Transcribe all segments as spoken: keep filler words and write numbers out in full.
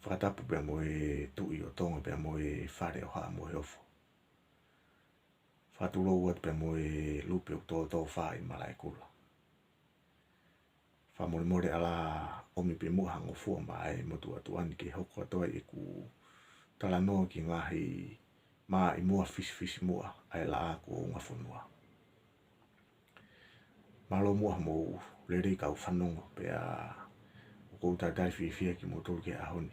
Fakatapu pea mo e Tuʻi ʻo Tonga pea mo e Fale ʻo Haʻa Moheofo. Fakatulou atu pea mo e Lupe ʻoku tōtōfā ʻi Malaʻekula. Fakamolemole ʻa e ʻomi pē muʻa ha ngofua maʻa e motuʻa tuʻa ni ke hoko atu ai ʻeku talanoa ki he ngaahi maʻimoa fisifisimuʻa ʻa e Laʻā kuo Ungafonua. Mālō muʻa hoʻomou lelei kau fanongo, pea ʻoku ou talitali fiefia kimoutolu ki he ʻaho ni,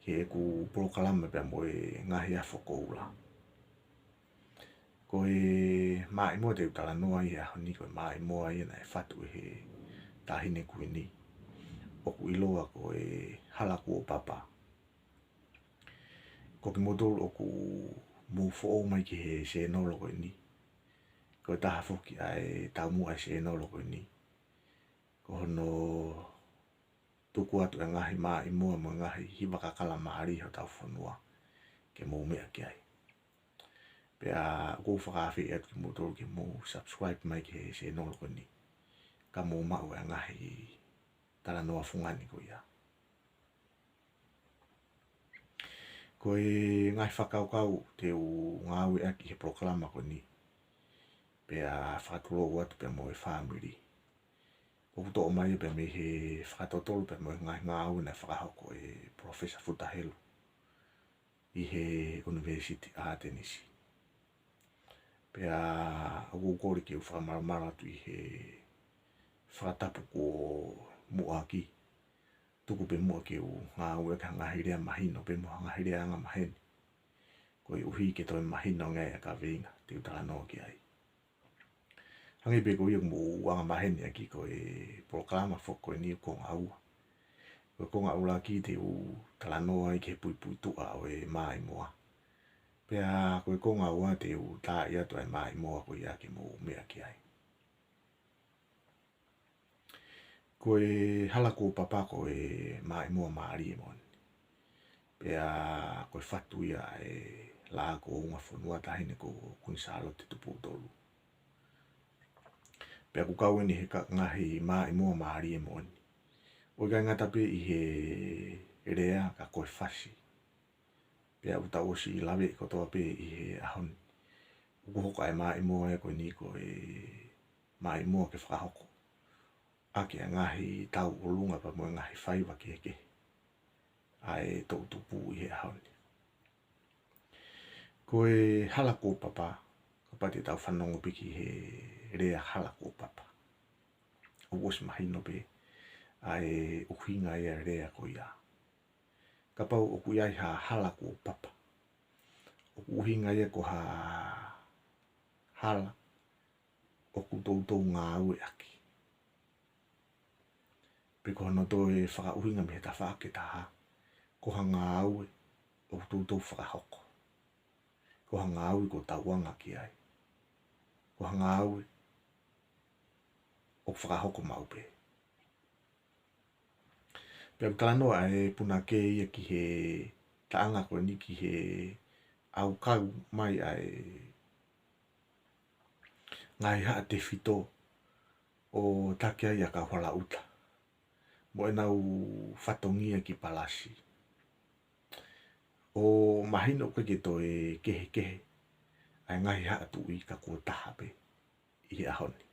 ki heʻeku polokalama pea mo e ngaahi afo koula. Ko e maʻimoa te u talanoa ai he ʻaho ni, ko e maʻimoa ia naʻe fatu ʻe he Taʻahine Kuini, ʻoku ʻiloa ko e Hala Kuo Papa. Ko kimoutolu ʻoku mou foʻou mai ki he sēnolo ko eni, ko e taha foki ʻa e taumuʻa ʻa e sēnolo ko eni, ko hono tuku atu e ngaahi maʻimoa mo e ngaahi hiva kakala mālie hotau fonua ke mou meʻa ki ai. Pea ʻoku ou fakaafeʻi atu kimoutolu ke mou subscribe mai ki he sēnolo ko eni, ka mou maʻu e ngaahi talanoa fungani ko ia. Ko e ngaahi fakakaukau te u ngāueʻaki he polokalama ko eni, pea fakatulou atu pea mo e fāmili, ʻoku toʻo mai pea mei he fakatotolo pea mo e ngaahi ngāue naʻe fakahoko ʻe Professor Futa Helu ʻi he ʻUnivēsiti ʻAtenisi. Pea ʻoku ou kole ke u fakamalumalu atu ʻi he fakatapu kuo muʻaki, tuku pē muʻa ke u ngāueʻaki ha ngaahi lea mahino pē mo ha ngaahi lea angamaheni, koeʻuhi ke toe mahino ange ʻa e kaveinga te u talanoa ki ai. Hangē pē ko ia ʻoku mou angamaheni ʻaki, ko e polokalama foki ko eni ʻoku konga ua. Ko e konga ʻuluaki te u talanoa ai ki he puipuituʻa ʻo e maʻimoa. Pea ko e konga ua te u tā atu ʻa e maʻimoa ko ia ke mou meʻa ki ai. Ko e Hala Kuo Papa ko e maʻimoa mālie moʻoni. Pea ko e fatu ia ʻa e Laʻā kuo Ungafonua, Taʻahine ko Kuini Sālote Tupou Tolu. Pea ʻoku kau eni he ka-, ngaahi maʻimoa mālie moʻoni, ʻo ʻikai ngata pē ʻi he lea ka ko e fasi. Pea ʻoku tau ʻosi laveʻi kotoa pē ʻi he ʻaho ni, ʻoku hoko ʻa e maʻimoa ko eni ko e maʻimoa ke fakahoko ʻaki ʻa e ngaahi tauʻolunga pea mo e ngaahi faiva kehekehe ʻa e toʻu tupu ʻi he ʻaho ni. Ko e Hala Kuo Papa, kapau te tau fanongo pē ki he lea Hala Kuo Papa, ʻoku ʻosi mahino pē ʻa e ʻuhinga ia e lea ko ia. Kapau ʻoku ʻi ai ha hala kuo papa, ʻoku ʻuhinga ia ko ha hala ʻoku toutou ngāueʻaki. Pe ko hono toe fakaʻuhinga mei he tafaʻaki ʻe taha, ko ha ngāue ʻoku toutou fakahoko. Ko ha ngāue ʻoku tau anga ki ai. Ko ha ngāue ʻoku fakahoko maʻu pē. Pea ʻoku talanoa ʻa e punake ia ki he taʻanga ko eni ki he ʻaukau mai ʻa e ngaahi haʻa tefito ʻo taki ai ʻa Kauhalaʻuta mo ʻenau fatongia ki Palasi. ʻO mahino ʻoku ʻikai ke toe kehekehe ʻa e ngaahi haʻa tuʻi ka kuo taha pē ʻi he ʻaho ni.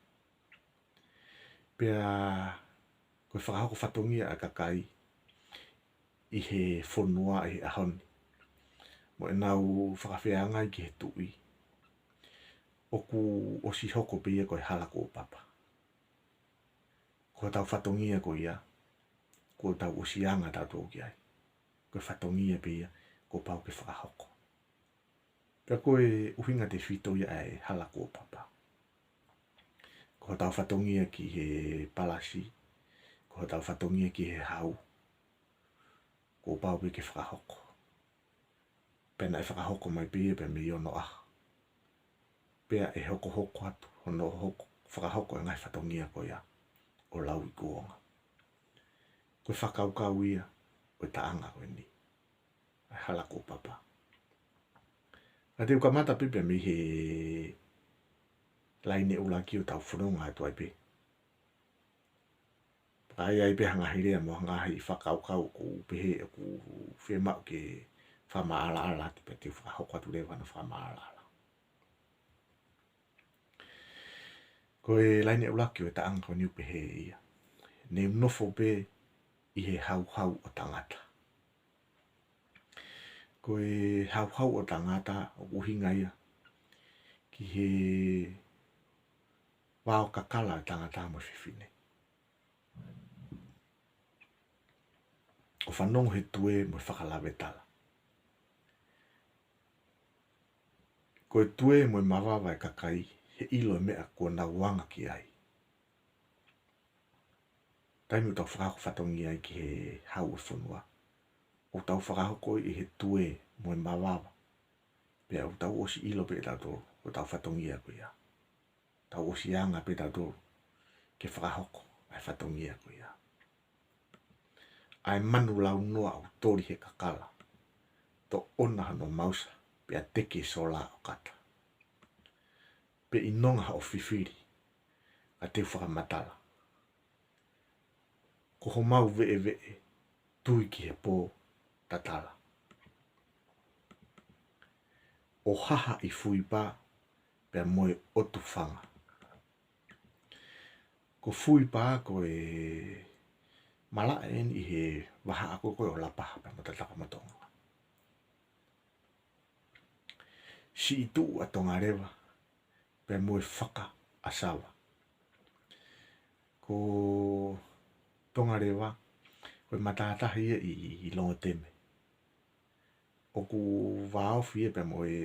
Pea ko e fakahoko fatongia ʻa e kakai ʻi he fonua ʻi he ʻaho ni mo ʻenau fakafeangai ki he tuʻi, ʻoku ʻosi hoko pē ia ko e Hala Kuo Papa. Ko hotau fatongia ko ia, kuo tau ʻosi anga tautolu ki ai. Ko e fatongia pē ia kuo pau ke fakahoko. Pea ko e ʻuhinga tefito ia ʻa e Hala Kuo Papa. Ko hotau fatongia ki he Palasi, ko hotau fatongia ki he hau, kuo pau pē ke fakahoko. Pea naʻe fakahoko mai pē ia pea mei onoʻaho. Pea ʻe hokohoko atu hono hoko, fakahoko e ngaahi fatongia ko ia ʻo lauikuonga. Ko e fakakaukau ia ʻo e taʻanga ko eni, ʻa e Hala Kuo Papa. Ka te u kamata pē pea mei he laine ʻuluaki ʻo tau fononga atu ai pē. Ka ʻi ai pē ha ngaahi lea mo ha ngaahi fakakaukau ʻoku pehē ʻoku fiemaʻu ke fakamaʻalaʻala atu, pea te u fakahoko atu leva ʻa e fakamaʻalaʻala. Ko e laine ʻuluaki ʻo e taʻanga ko eni ʻoku pehē ia: Ne u nofo pē ʻi he hauhau ʻo tangata. Ko e hauhau ʻo tangata ʻoku ʻuhinga ia ki he vao kakala ʻo e tangata mo e fefine. ʻO fanongo he tuē mo e fakalavetala. Ko e tuē mo e mavava ʻa e kakai, he ʻilo e meʻa kuo nau anga ki ai. Taimi ʻoku tau fakahoko fatongia ai ki he hau ʻo e fonua, ʻoku tau fakahoko ʻi he tuē mo e mavava. Pea ʻoku tau ʻosi ʻilo pē ʻe tautolu ko hotau fatongia ko ia. Tau ʻosi anga pē tautolu ke fakahoko ʻa e fatongia ko ia. ʻA e manu launoa ʻoku toli he kakala, toʻona hono mausa, pea teke e sola ʻo kata. Pe ʻinonga haʻo fifili, ka te u fakamatala. Ko homau veʻeveʻe, tui ki he pō tatala. ʻO haha ʻi Fuipā, pea mo e ʻOtu Fanga. Ko Fuipā ko e malaʻe eni ʻi he vahaʻa ko ē ʻo Lapaha pea mo Tatakamotonga. Siʻi tuʻu ʻa Tongaleva pea mo e Fakaʻasava. Ko Tongaleva ko e matātahi ia ʻi, ʻi Longoteme. ʻOku vāofi ia pea mo e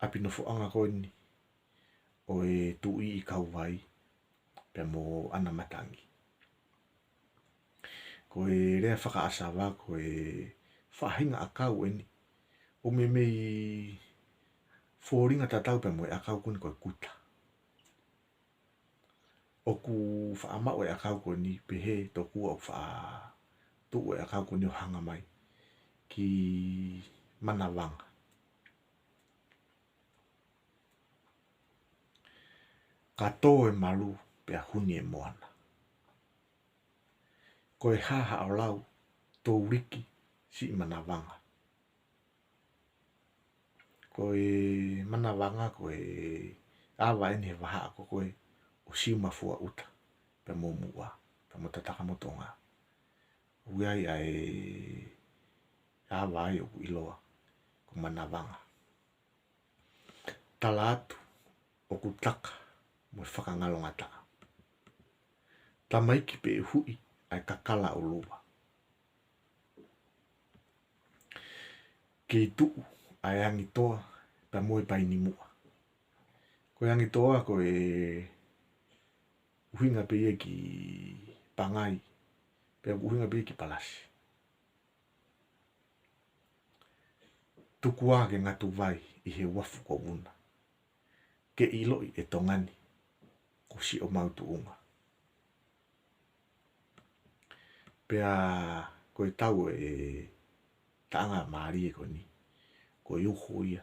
ʻapi nofoʻanga ko eni ʻo e Tuʻi ʻi Kauvai pea mo ʻAna Matangi. Ko e lea Fakaʻasava ko e faʻahinga ʻakau eni ʻoku meimei fōlinga tatau pea mo e ʻakau ko eni ko e kuta. ʻOku faʻa maʻu e ʻakau ko eni, pehē tokua ʻoku faʻa tuʻu e ʻakau ko eni ʻo hanga mai ki Manavanga. Ka tō e malu pea huni e moana. Ko e hā haʻo lau, Touliki, siʻi Manavanga? Ko e Manavanga ko e ava eni he vahaʻa ko ē ʻo Siumafuaʻuta pea mo Muʻa pea mo Tatakamotonga. ʻOku ʻi ai ʻa e ava ai ʻoku ʻiloa ko Manavanga. Tala atu ʻoku taka mo e fakangalongataʻa. Tamaiki pē ʻe huʻi ʻa e kakala ʻo Luva. Kei tuʻu ʻa e Angitoa pea mo e Painimuʻa. Ko e Angitoa ko e ʻuhinga pē ia ki Pangai, pea ʻuhinga pē ia ki Palasi. Tuku ā ke ngatu vai ʻi he uafu ko Vuna, ke ʻiloʻi ʻe Tonga ni ko siʻomau tuʻunga. Pea ko e tau e taʻanga mālie ko eni, ko e uho ia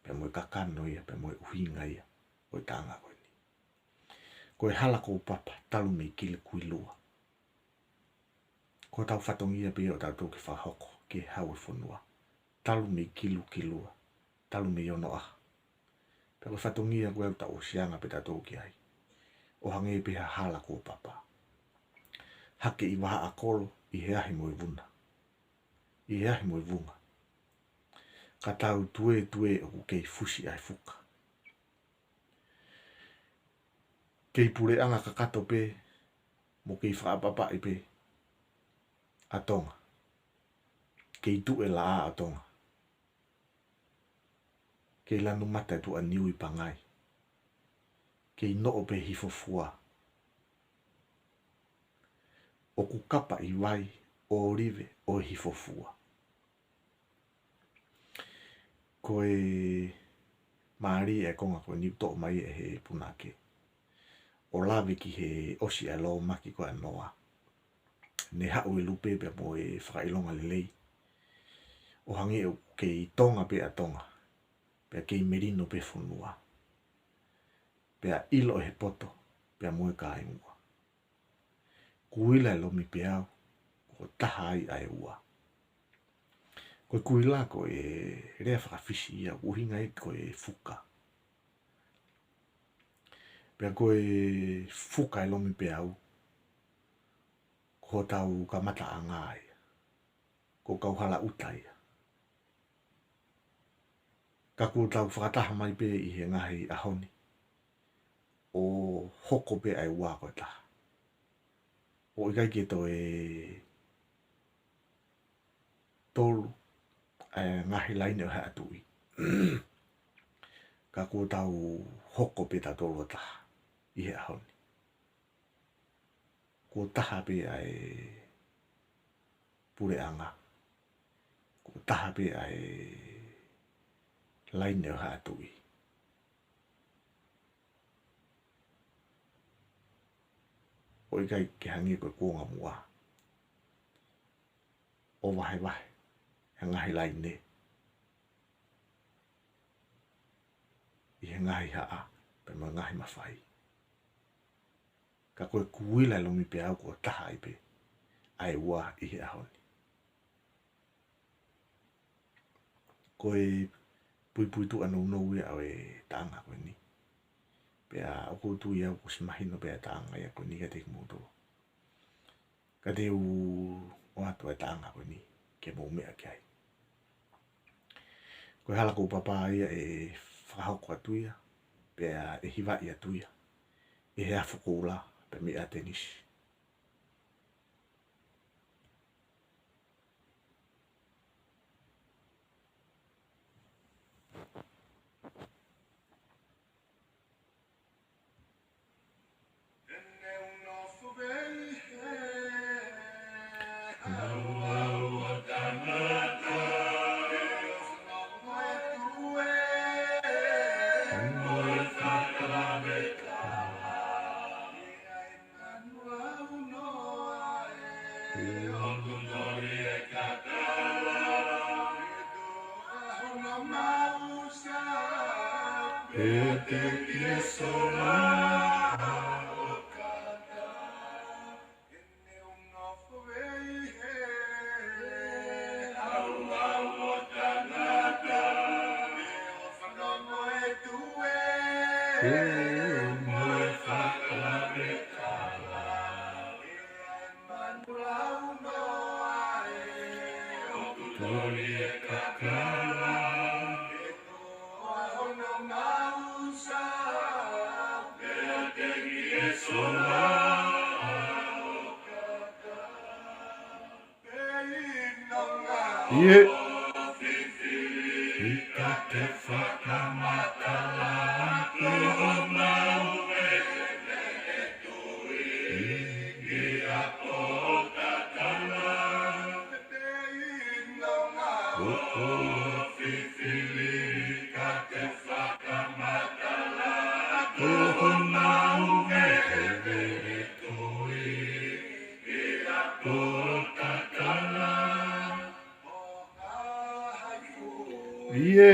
pea mo e kakano ia pea mo e ʻuhinga ia ʻo e taʻanga ko eni. Ko e hala ko Papa, talu mei Kilukilua. Ko hotau fatongia pē ia ʻo tautolu ke fakahoko ki he hau ʻo e fonua, talu mei Kilukilua, talu mei Onoʻaho. Pea ko e fatongia ko ē ʻoku tau ʻosi anga pē tautolu ki ai, ʻo hangē pē ha hala ko Papa. Hake ʻi Vahaʻakolo ʻi he ahi mo e vuna, ʻi he ahi mo e vunga. Ka tau tuētuē ʻoku kei fusi ʻa e fuka. Kei puleʻanga kakato pē mo kei fakaʻapaʻapaʻi pē ʻa Tonga. Kei tuʻu e laʻā ʻa Tonga. Kei lanu mata e tuʻaniu ʻi Pangai. Kei noʻo pē Hifofua. ʻOku kapa ʻi vai ʻo ʻOlive ʻo e Hifofua. Ko e mālie e konga ko eni ʻoku toʻo mai ʻe he punake ʻo lave ki he ʻosi ʻa e lōmaki ko ē ʻa Noa. Ne haʻu e lupe pea mo e fakaʻilonga lelei, ʻo hangē ʻoku kei Tonga pē ʻa Tonga, pea kei melino pē fonua, pea ʻilo ʻe he poto pea mo e kāinga. Kuila e lomipeau, kuo taha ai ʻa e ua. Ko e kuila ko e lea faka-Fisi ia, ʻuhinga ia ko e fuka. Pea ko e fuka e lomipeau, ko hotau kamataʻanga ia. Ko e kau hala ʻuta ia. Ka kuo tau fakataha mai pē ʻi he ngaahi ʻaho ni ʻo hoko pē ʻa e ua ko e taha. ʻO ʻikai ke toe tolu ʻa e ngaahi laine ʻo e haʻa tuʻi. Ka kuo tau hoko pē tautolu ʻo taha ʻi he ʻaho ni. Kuo taha pē ʻa e puleʻanga. Kuo taha pē ʻa e laine ʻo e haʻa tuʻi. ʻO ʻikai ke hangē ko e kuonga muʻa ʻo vahevahe e ngaahi laine ʻi he ngaahi haʻa pea mo e ngaahi mafai. Ka ko e kuila e lomipeau kuo taha ai pē ʻa e ua ʻi he ʻaho ni. Ko e puipuituʻa nounou ia ʻo e taʻanga ko eni. Pea ʻoku ou tui au kuo ʻosi mahino pē ʻa e taʻanga ia ko eni kiate kimoutolu. Ka te u ʻoatu e taʻanga ko eni ke mou meʻa ki ai. Ko e hala ko Papa ia ʻe fakahoko atu ia, pea ʻe hivaʻi atu ia ʻe he Afokoula pea mei ʻAtenisi. ʻIo.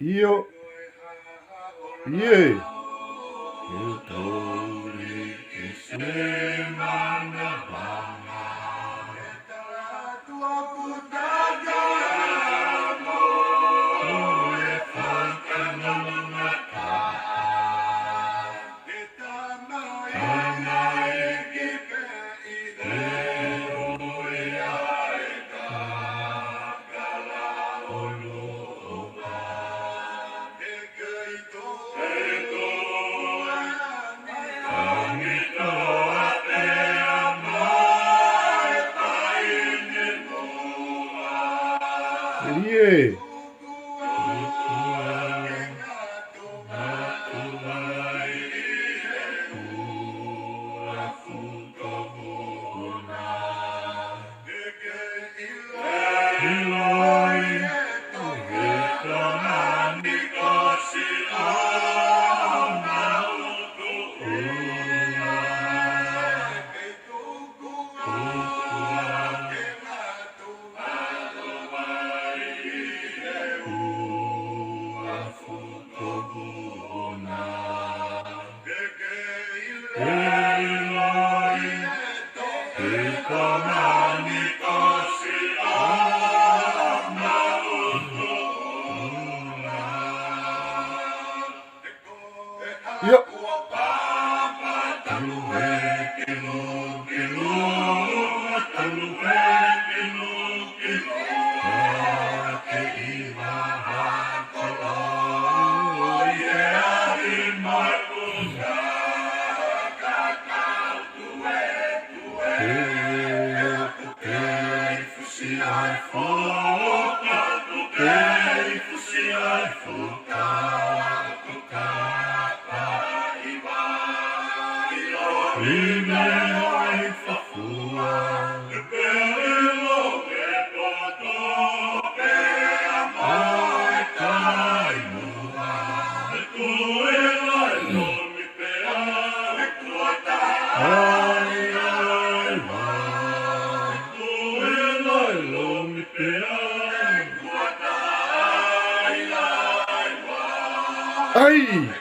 ʻIo. ʻIo. ʻIo. ʻIo. ʻAi!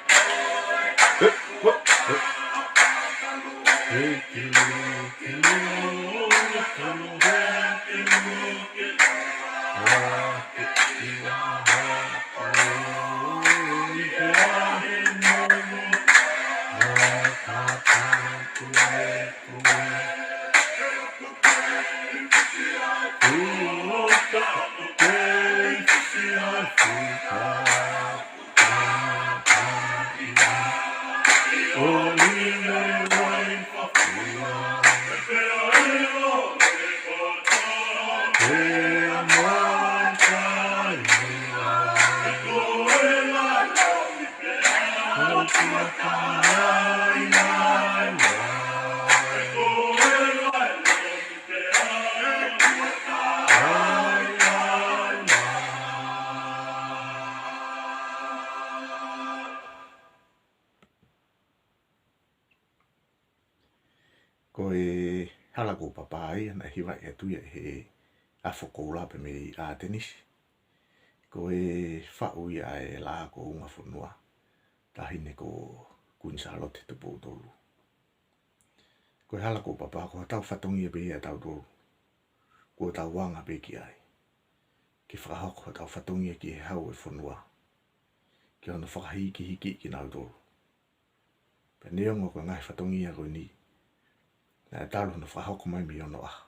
Ko e Hala Kuo Papa ia naʻe hivaʻi atu ia ʻe he Afo Koula pea mei ʻAtenisi. Ko e faʻu ia ʻa e Laʻā Kuo Unga Fonua, Taʻahine ko Kuini Sālote Tupou Tolu. Ko e Hala Kuo Papa ko hotau fatongia pē ia ʻatautolu kuo tau anga pē ki ai, ke fakahoko hotau fatongia ki he hau ʻo e fonua, ki hono fakahikihiki kinautolu. Pea neongo ko e ngaahi fatongia ko eni naʻe talu hono fakahoko mai mei onoʻaho,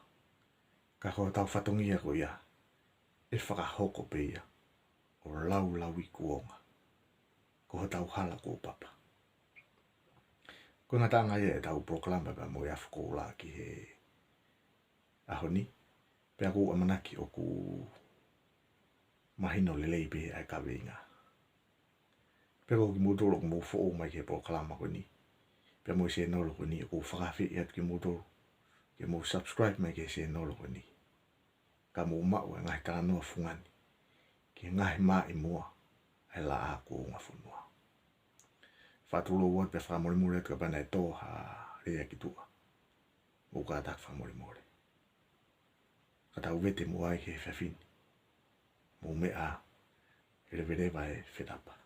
ka ko hotau fatongia ko ia ʻe fakahoko pē ia ʻo laulauikuonga. Ko hotau Hala Kuo Papa. Ko e ngataʻanga ia ʻetau polokalama pea mo e Afo Koula ki he ʻaho ni, pea ʻoku ou ʻamanaki ʻoku mahino lelei pē ʻa e kaveinga. Pea ko kimoutolu ʻoku mou foʻou mai ki he polokalama ko eni pea mo e sēnolo ko eni, ʻoku ou fakaafeʻi atu kimoutolu ke mou subscribe mai ki he sēnolo ko eni, ka mou maʻu e ngaahi talanoa fungani ki he ngaahi maʻimoa ʻa e Laʻā Kuo Unga Fonua. Fakatulou atu pea fakamolemole atu kapau naʻe tō ha lea ki tuʻa. Mou kātaki fakamolemole. Ka tau vete muʻa ai ki he efiafi ni. Mou meʻa ā, leveleva e fetapa.